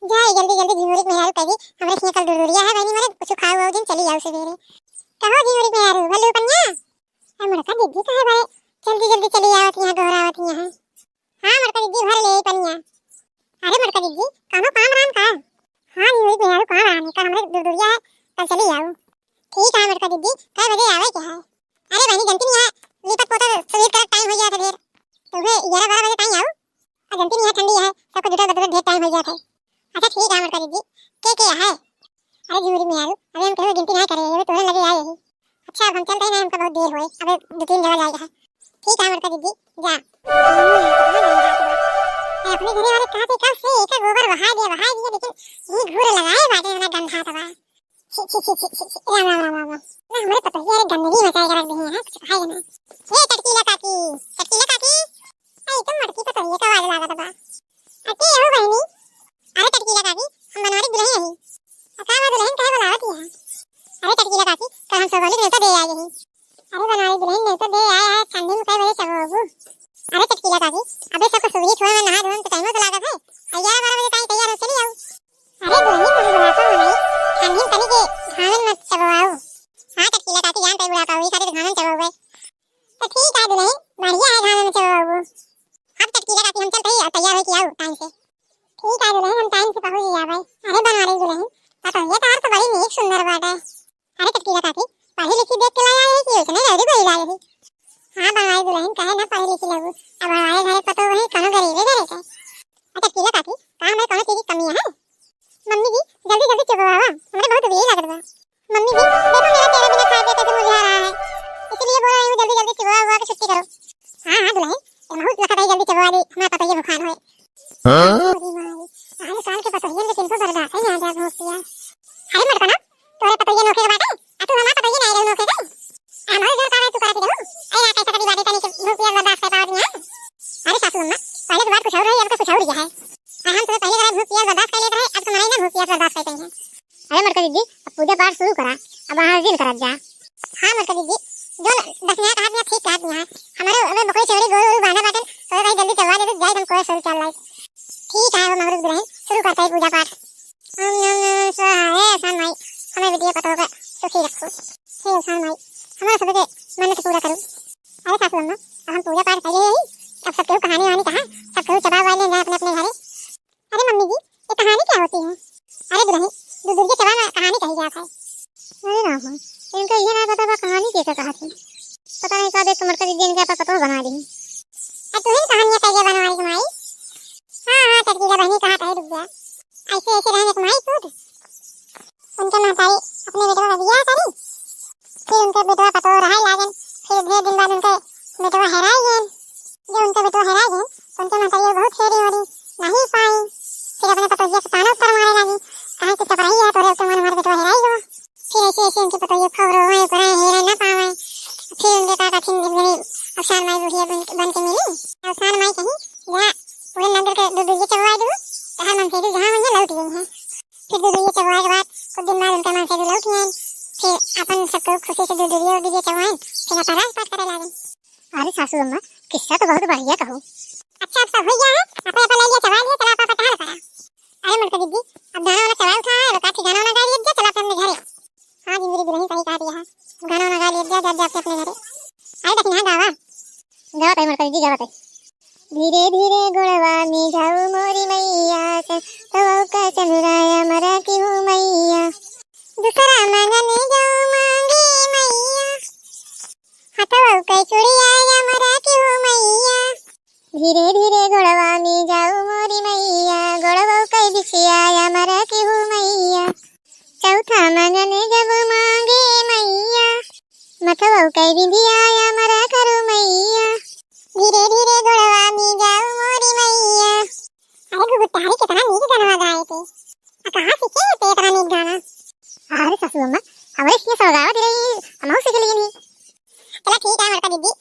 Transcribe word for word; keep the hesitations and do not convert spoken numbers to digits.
जा, जल्दी जल्दी झिंगुरी के मेहरारू कह दी, हमरे हियाँ कल दुरदुरिया है बहिनी, मरे कुछ खाऊ वाऊ जिन, चली आऊ सबेरे। कहो झिंगुरी के मेहरारू, भलू पनिया? ए मोटका दीदी, काहे बड़े जल्दी जल्दी चली आवत हियाँ, गोहरावत हियाँ है? हाँ मोटका दीदी, भर ले पनिया। अरे मोटका दीदी, कौनो काम राम का? हाँ झिंगुरी के मेहरारू, काम राम है, कल हमरे दुरदुरिया है, कल चली आऊ। ठीक है मोटका दीदी, कै बजे आवे के है? अरे बहिनी, जनती नहीं है, लीपत पोतत सुबीर करत टाइम हो जात है ढेर। तो उहे ग्यारह बारह बजे टाइम आऊ। और जनती नहीं है, ठंडी है, सबको जुटल बदलत ढेर टाइम हो जात है। अच्छा ठीक है मोटका दीदी, के के है? अरे झिंगुरी मेहरारू, अबे हम केहू गिनती नहीं करे, अबे तोहरे लगे आए ही। अच्छा, अब हम चलते हैं ना, हमका बहुत देर होए, अबे दो तीन जगह जाएगा है। ठीक है मोटका दीदी, जा। ए, अपने घरे वाले कहा थे कब से, एका गोबर बहा दिया, बहा दिया, लेकिन ये घूर लगाए बाटे, इतना गंधा तबा। छी, छी, छी, छी, छी, छी, राम, राम, राम, राम, राम। ना, हमरे पतोहिया रे गंदगी मचाए के रख दिए हैं, कुछ खाए ना। ए, टटकीला काकी, टटकीला काकी, ए, ई तो मोटकी पतोहिया का आवाज लागत बा। अरे, हो बहिनी, अरे, टटकीला काकी, हम बनवारी दुलहिन हई। आ, का बा दुलहिन, काहे बुलावत ही है? अरे, टटकीला काकी, कल हम सबौली नेवता दे आए ही। अरे, बनवारी दुलहिन, नेवता दे आए, आए, ठंडी में कै बजे चबो बाबू? अरे, टटकीला काकी, अबे सबको सुबह छोड़ में नहा धोए में तो टाइमो तो लागत है। आ, ग्यारह बारह बजे ताई तैयार हो, चली आऊ। अरे दुलहिन, तुम बुढ़ापा हो नहीं, ठंडी में तनी के घामन मत चबवाओ। हाँ टटकीला काकी, जान पे बुढ़ापा हुई, खातिर घामन चबवाओ। तो ठीक है दुलहिन, बढ़िया है घामन में चबवाओ। अब टटकीला काकी हम चलते ही तैयार होके आओ टाइम से। ठीक है दुलहिन, हम टाइम से पहुँच जाबे। अरे बनवारी दुलहिन, पतोहिया तोहार तो बड़ी नीक सुंदर बाटे। अरे टटकीला काकी, पढ़ी लिखी देख के लाया है कि उसने जल्दी गोरी लाए है? हाँ बनवारी दुलहिन, कहे ना पढ़ी लिखी लगू, अब हमारे घरे पतो वही कौनो गरीबे घरे के। अच्छा टटकीला काकी, का हमारे कौनो चीज की कमी है? मम्मी जी, जल्दी जल्दी चुपवावा, हमरे बहुत देर लागत बा। मम्मी जी, देखो मेरा चेहरा बिना खाए पिए कैसे मुरझा रहा है, इसीलिए बोल रही हूँ जल्दी जल्दी चुपवा हुआ के छुट्टी करो। हाँ हाँ दुलहिन, ये बहुत लखत है, जल्दी चुपवा दे, हमारा पतोहिया भुखान होए। हाँ? अरे माई, आए साल के पतोहियन के तिनको बर्दाश्त है, यहाँ जा भोंक दिया। अरे मर्दना, तोरे पतोहिया नोखे के बाटे, आ तू हमार पतोहिया नाई रहू नोखे के। हमारे घर का है तू करत रहू? अरे यहाँ कैसे कभी बाटे तनी के भूख पियास बर्दाश्त कर पावत नहीं है? अरे सासू अम्मा, पहले तो बात कुछ और रही, अब तो कुछ और ही है। और हम तुम्हें पहले करा भूख पियास बर्दाश्त कर लेते रहे, अब तुम्हारा ही ना भूख पियास बर्दाश्त करते हैं। अरे मटका दीदी, अब पूजा पाठ शुरू करा, अब वहाँ दिन करत जा। हाँ मटका दीदी, जो दक्षिणा कहा दिया, ठीक कहा दिया है। हमारे अबे बकरी चौरी गोरू गोरू बांधा बाटन, तो भाई जल्दी चलवा दे, तो जाए हम कोई शुरू चल रहा है। ठीक है, वो मगरू दुलहिन, शुरू करते हैं पूजा पाठ। ओम नमः शिवाय। हे आसान माई, हमें बिटिया पतोह के सुखी रखो। हे आसान माई, हमारे सबके मन्नत पूरा करो। अरे सासू अम्मा, अब हम पूजा पाठ कर लिए ही, अब सब केहू कहानी वहानी कहा, सब केहू चबा वाले जाए अपने अपने घरे। अरे मम्मी जी, ये कहानी क्या होती है? अरे दुलहिन, दुदुरिया चबा में कहानी कही जात है। अरे राम, इनका ये ना पता बा कहानी कैसे कहा थी। पता नहीं का देख मटका दीदी इनके आपा पतोह बना दी। अब तू ही कहानियाँ कैसे बनवा रही माई? हाँ हाँ टटकीला बहनी कहा कहे रुक गया। ऐसे ऐसे रहने के माई सूद। उनके महतारी अपने बेटवा का बियाह करी, फिर उनके बेटवा पतोह रहे लागन, फिर ढेर दिन बाद उनके बेटवा हेराई गए। जब उनके बेटवा हेराई गए तो उनके महतारी बहुत हेरी होरी, नहीं पाई। फिर अपने पतोहिया से ताना उत्तर मारे लागी, कहा कि चपराई है तोरे, तुम हमारे बेटवा हेराई गो। फिर ऐसे ऐसे उनके पतोहिया खूब रोवे, ओकरा हेरे ना पावे। फिर उनके का कठिन जिंदगी अवसान माई बुढ़िया बन, बन के मिली। अवसान माई कही, जा पूरे नगर के दुदुरिया चबवा दू, तहार मनसेदी जहाँ होइए लौट गई है। फिर दुदुरिया चबवाए के बाद कुछ दिन बाद उनका मनसेदी लौट आए। फिर अपन सबको खुशी से दुदुरिया उदुरिया चबवाए, फिर अपन राज पाट करे लागे। अरे सासू अम्मा, किस्सा तो बहुत बढ़िया कहू। अच्छा, अब सब हो गया है, अपन अपन ले लिया, चबा लिया, चला अपन अपन टहल करा। अरे मटका दीदी, अब गाना वाना चबा उठा है, अब काफी गाना वाना गा लिया, चला अपन अपने घरे। हाँ जिंदगी दुलहिन सही कहा दिया है, अब गाना वाना गा लिया, जा जा जा अपने अपने घरे। अरे दक्षिणा गावा। गावा ताई मटका दीदी, गावा ताई। धीरे धीरे गोड़वा में जाऊ मोरी मैया, सतवा का चंद्राया मरा की हूँ मैया। दूसरा मंगने जाऊ मांगे मैया, हथवा का चूड़िया या मरा की हूँ मैया। धीरे धीरे गोड़वा में जाऊ मोरी मैया, गोड़वा का बिछिया या मरा की हूँ मैया। चौथा मंगने जब मांगे मैया, मथवा का बिंदिया या मरा करू मैया। धीरे धीरे गोड़वा में जाऊ मोरी मैया। अरे गुगुतारी कितना नीक गाना गाए थे। आ कहाँ सीखे थे इतना नीक गाना? अरे सासू अम्मा, हमरे से सौगावत रही, हमहू सीख लिए नहीं। चला ठीक है मटका दीदी,